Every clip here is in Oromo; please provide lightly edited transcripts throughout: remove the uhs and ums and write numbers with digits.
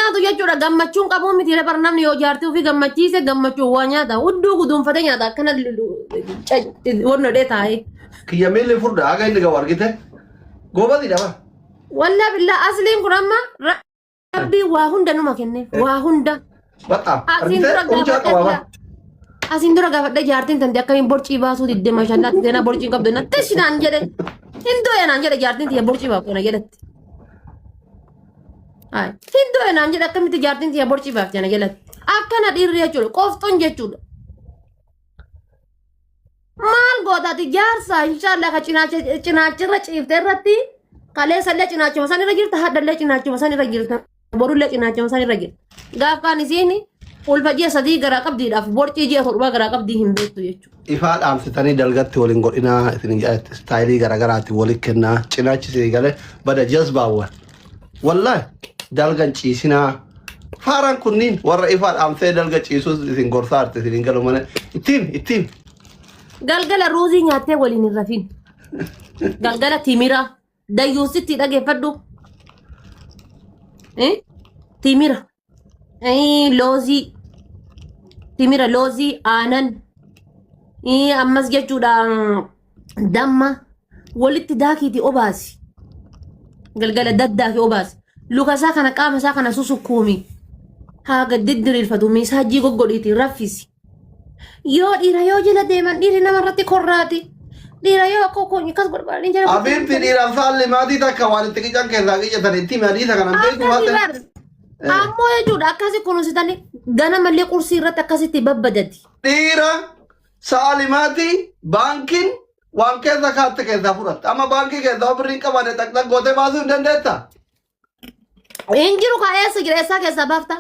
nyaatu jechuudha gammachuun qabuu miti bar namni yoo jaartii ofii gammachiise gammachuun waa nyaata hudduu guduunfatee nyaata akkana wannodhee taa'ee. Kiyya miilli furda haga inni gahu argite. Goobazidha bara. Wallaa billaa asliin kun amma rabbiin waa hunda numa kenne waa hunda. Baxaam Asiin argite dura urjaa gaafadhe qaba bara. asiin dura gaafadhe jaartiin tanti akkamiin borcii baasuu didde mashallaa seenaa borcii hin qabdu na tish naan jedhe hin du'e naan jedhe jaartiin tiyya borcii baaftu na jedhatti. Ay, hin du'e naan jedhe akkamitti jaartiin tiyya borcii baafti na jalatti. Akkana dhiirri jechuudha qofxoon jechuudha. Maal gootaati jaarsa inshaallah ka cinaachirra ciifte irratti kaleessallee cinaachuma san irra jirta hadhallee cinaachuma san irra jirta borullee cinaachuma san irra jirta. Gaaf kaan isiin ulfa ji'a 3 garaa qabdiidhaaf borcii ji'a 7 garaa qabdii hin beektu jechuudha. Ifaa dhaamsitanii dalgatti waliin godhinaa isin jedhatti istaayilii garaagaraatiin waliin kennaa cinaachi isin galee bada jazbaawwan. Wallahi dalgan ciisinaa. Faaraan kunniin warra ifaa dhaamsee dalga ciisuus isin gorsaa jirti isin hin galu malee. Ittiin ittiin. Galgala ruuzii nyaattee waliin hin rafin. Galgala timira. Dayyuusitti dhageeffadhu. Eh? Timira. Eh, loozii. Timira loozii aanan. Eh, ammas jechuudha damma. Walitti daakiiti obaasi. Galgala daddaaki obaasi. Luka isaa kana qaama isaa kana susukkuumi. Haa gad diddiriirfatu miisaajii goggodhiiti raffisi. Yoo dhiira yoo jala deeman dhiirri nama irratti korraati. Dhiira yoo akka koo akkas barbaadanii jala Abiibti dhiiraan saalli maatii takka waan itti qican keessaa qicatan itti himi hadiisa kanan beeku Akkasii haate. bar. Ammoo jechuudha akkasi kunuunsitanii ganamallee qursii irratti akkasitti babbadati. Dhiira saali maatii baankiin waan keessa kaatte keessaa fudhatte. Amma baankii keessaa birrii hin qabaanne xaqxaq gootee baasuu hin dandeetta. Hin jiru kaa eessa jira eessaa keessaa baafta?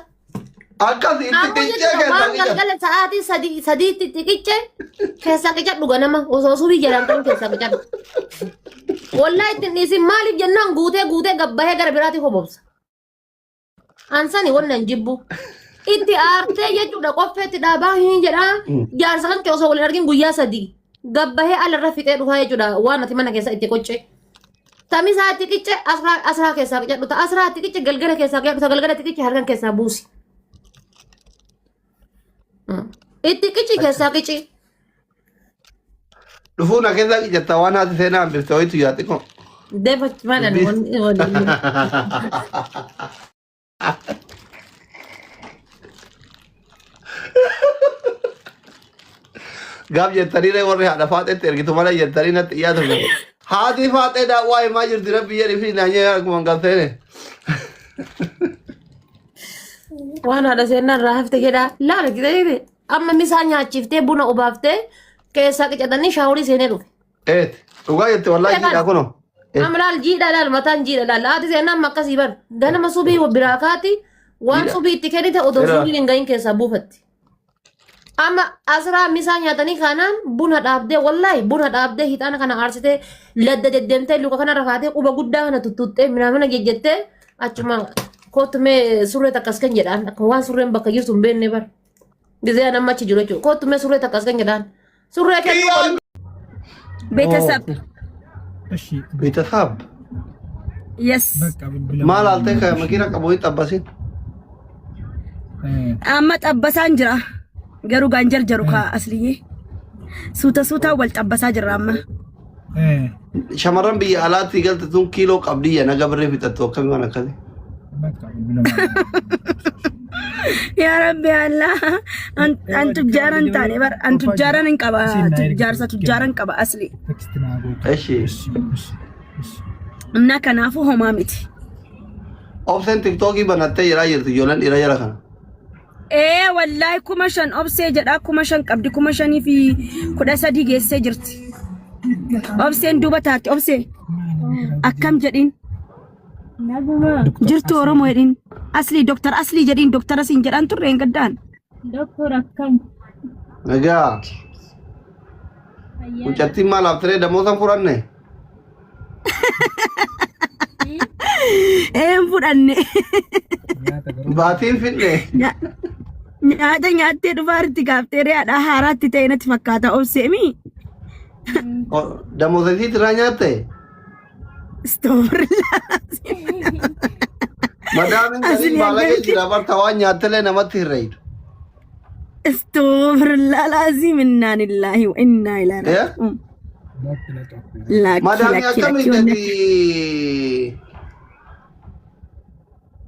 Akkas itti Ammoo xiqqee jechuudha keessaa waan qican. galgala sa'aatii sadii sadiitti itti qicce keessaa qicadhu ganama osoo subii jalaan ta'in keessaa qicadhu. Wallaa ittiin dhiisin maaliif jennaan guutee guutee gabbahee gara biraatti hobobsa. Ansani wannan jibbu. Itti aartee jechuudha qoffeetti dhaabaa hin jedhaa jaarsa kan kee osoo waliin argin guyyaa 3 gabbahee alarra fixee dhufaa jechuudha waan ati mana keessa itti qoccee. Tamisaa itti qicce asraa asraa keessaa qicadhu ta asraa itti qicce galgala keessaa qicadhu ta galgala itti qicce halkan keessaa buusi. Itti qici keessaa qici. Dhufuu na keessaa qicatta waan haati seenaa hambifte wayitu yaa xiqqoo. Deefa malan Dubbii. wanni wanni. Gaaf jettanii ree warri haadha faaxeetti ergitu malee jettanii natti iyyaa turte. Haati faaxee daawwaa himaa jirti rabbi jedhi fi naanyee akkuma hin galteene. Waan haadha seenaa irraa hafte jedhaa laala gisee amma misaa nyaachiftee buna obaaftee keessaa qicatanii shaaworii seenee dhufe. Eet dhugaa jette wallaahi jiidhaa kunoo. Amma laal jiidha laal mataan jiidha laal haati seenaa amma akkasii bar ganama subii biraa kaati waan Jiidha. subii itti kennite odoo Jira. subiin hin gahin keessaa buufatti. Amma asraa misaa nyaatanii kaanaan buna dhaabdee wallaahi buna dhaabdee hixaana kana aarsitee ladda deddeemtee luka kana rafaatee quba guddaa kana tuttuuttee minaamina jejjettee achuma kootu mee surree takkas kan jedhaan akka waan surreen bakka jirtu hin beekne bar. Gizee an amma achi jiru jechuudha. Kootu mee surree takkas kan jedhaan. Surree kennuu Kiyyaan ቤተሰብ እሺ Beetasab የስ በቃ bilbila maal haaltee ka makiina qabu hin xabbasin. amma xabbasaan jira garuu gaan jarjaru kaa asliyyee suuta suutaa wal xabbasaa jirra amma Shamarran biyya alaatti galte tun kiiloo qabdiyya naga birrii fixattu akkamii waan akkasii. በቃ bilbila yaa rabbi allah an tujjaaran taane bar an tujjaaran hin qaba jaarsa tujjaaran qaba asli text naa gootu Eshi እሺ እሺ እሺ እና kanaafuu homaa miti obseen tiktookii banattee jiraa jirti ijoolleen dhiira jala kana. Ee wallaahi 5000 obsee jedhaa 5000 qabdi 5013 geessee jirti. Obseen duuba taatti obsee akkam jedhiin jirtu Oromoo jedhiin aslii doktar aslii jedhiin doktara siin jedhaan turre hin gaddaan. Doktor akkam? Nagaa Fayyaa mucattiin maal haftiree damoosan fudhanne. Ee hin fudhanne. Nyaata garuu. Baatiin fidne. Nyaata nyaattee dhufaarti gaaftee re'aadhaa haaraatti ta'e natti fakkaata obseemi. Damoosa isiit irraa nyaatte. Istoorla. Madaamin garii Asli baalagee akkamitti jira barta waan nyaattelee namatti hin reeydu. Astaghfirullah alazim inna lillahi wa inna ilaihi Eh? raji'un. Lakki Madaamii lakki lakki akkamitti wanni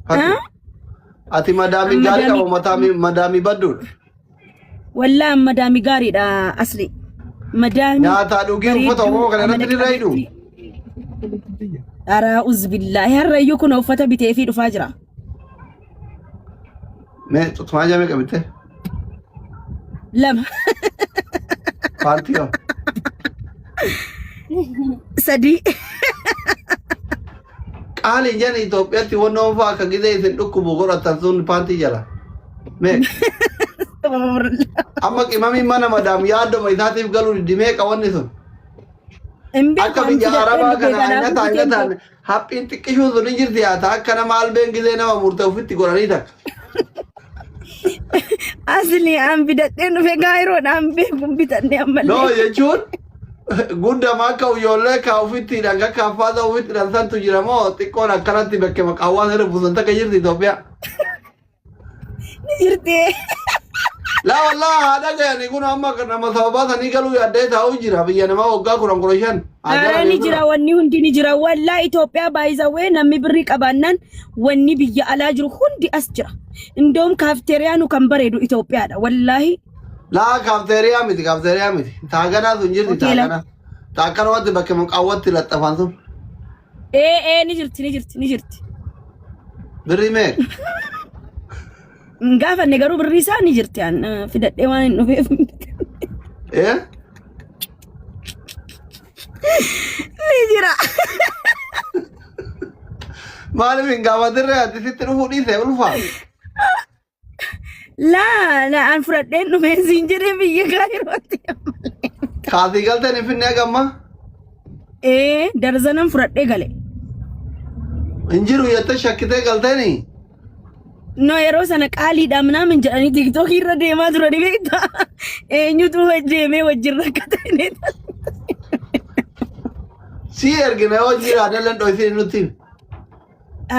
ati Fati? Ati madaamii gaarii Madaamii qaba mataamii madaamii badduudha. Wallaa madaamii gaariidha asli. Madaamii Nyaataa dhugii uffata bareedduu oromoo kana amala irratti ni reeydu. qabeettii. Araa uzbillaahi har'ayyuu kun uffata biteefii dhufaa jira. Mee xutumaa jamee qabitte? Lama. Paantii hoo? Sadii. Qaaliin jedhan Itoophiyaatti wannoon fa'aa akka gizee isin dhukkubu godhatan sun paantii jala. Mee amma qimamiin mana madaam yaaddoma isaatiif galuu diddi meeqa wanni sun? Hin beeku Akka an biyya fudhadheen Arabaa dhufe kana kanaafuu aynata biteen aynataan beeku. haphiin xiqqishuun sun hin jirti haa ta'a akka nama albeen gizee nama murte ofitti godhanii takka. Asli an bitadheen dhufe gaayiroodhaan beeku bitadhe No ammallee. jechuun guddama akka ijoollee kaa ofitti hidhan akka affaata ofitti hidhan santu jira moo xiqqoon akkanatti bakke maqaawwan irra buusan takka jirti Itoophiyaa. Ni jirti. Laa wallaa haadha gayani kun amma nama sababaa sanii galuu yaaddee taa'uu jira biyya namaa waggaa 10 15. Ara ni jira wanni hundi ni jira. Wallaa Itoophiyaa baay'isawee namni birrii qabaannaan wanni biyya alaa jiru hundi as jira. Indoom kaafteeriyaanu kan bareedu Itoophiyaadha. Wallaahi Laa kaafteeriyaa miti kaafteeriyaa miti. Taaganaa sun jirti hoteela. taaganaa. Taakkanumatti bakka muqaawwatti laxxafan sun. Ee ee ni jirti ni jirti ni jirti. Birrii meeqa? Hin gaafanne garuu birrii isaa ni jirti an fidadhee waan hin dhufeef. Ee? Ni jira. Maaliif hin gaafatirree ati sitti dhufuu dhiise ulfaa? Laa laa an fudhadheen dhufee siin jedhee biyya kaayirootti. Kaasii galteen hin finne hagamma? Ee darzanan fudhadhee gale. Hin jiru jettee shakkitee galteeni? No yeroo sana qaaliidha minaamin jedhanii tiiktookii irra deemaa turani beektaa. Eenyutu deemee wajjin rakkate. Sii ergina yoo jiraate illee dhoysii nutti himi.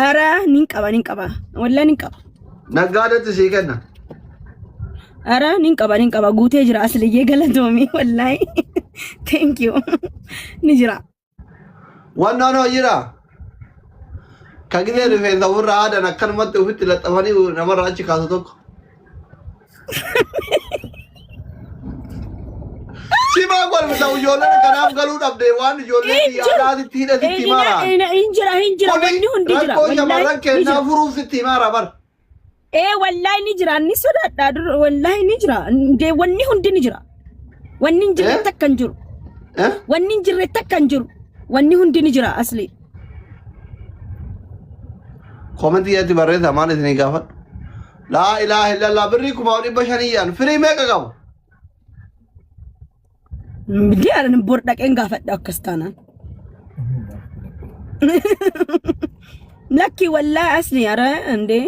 Ara nin qaba nin qaba. Wallah nin qaba. Naggaadetti sii kenna. Ara nin qaba nin qaba guutee jira asliyyee galatoomi wallahi. Thank you. Ni jira. Wannaan hoo jira. Ka gizee rifeensa ofirraa aadan akkanumatti ofitti laxxafanii namarraa achi kaasu tokko. Simaa golbisa ijoolleen kanaaf galuu dhabde waan ijoollee Hin biyya jiru. alaatitti hidha sitti himaara. Hin jira hin jira Kuni wanni hundi jira. rakkoo Wallahi shamarran ni keenyaa jira. furuuf sitti himaara bar. Ee wallahi ni jira ni sodaadha dur wallahi ni jira. Dee wanni hundi ni jira. Wanni hin jirre Eh? takka hin jiru. Eh? Wanni hin jirre takka hin jiru. Wanni hundi ni jira asli. Koomentii jalatti barreessaa maal isinii gaafadhu. Laa ilaaha illallah birrii 5,500 yaan firii meeqa qabu? Biddi bor dhaqeen gaafadha akkas taanaan. Lakki wallaahi asli ara indee.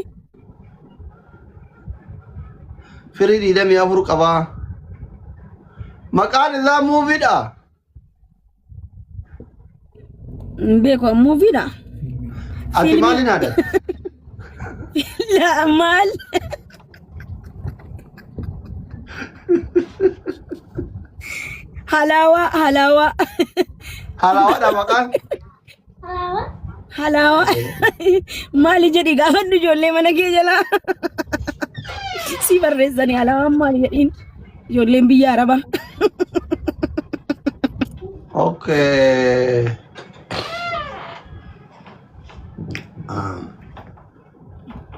Firii 24 qabaa. Maqaan isaa muuviidha. Hin beeku muuviidha. Ati Fiilmii. maaliin haadha? Laa maal? Halaawaa halaawaa Halaawaadha maqaan. halaawaa maali jedhi gaafadhu ijoollee mana kee jalaa si barreessanii halaawaan maali jedhiin ijoolleen biyya arabaa. Okay. Ah.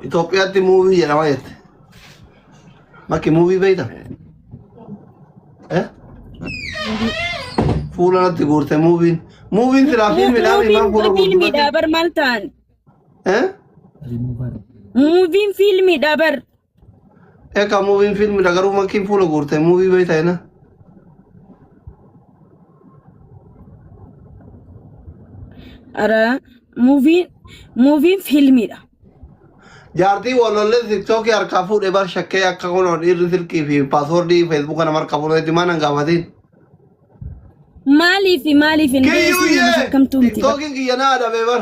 Itoophiyaatti muuvii jedhama jette. Makki muuvii beekta? Eh? Fuula natti guurte muuviin. Muuviin silaa fiilmiidhaa mi maal fuula guurte? Fiilmiidhaa bar maal ta'an? Eh? Muuviin fiilmiidhaa bar. Ekaa muuviin fiilmiidha garuu makkiin fuula guurte muuvii beekta jenna. Ara muuviin muuviin fiilmiidha. Jaartii walollee tiktookii harkaa fuudhee bar shakkee akka kunoo dhiirri silkii fi paaswoordii feesbuuka nama harkaa fuudheetti maan hin gaafatiin. Maaliif maaliif hin Kiyyuuyyee shakkamtuu miti. tiktookiin kiyya na adabee bar.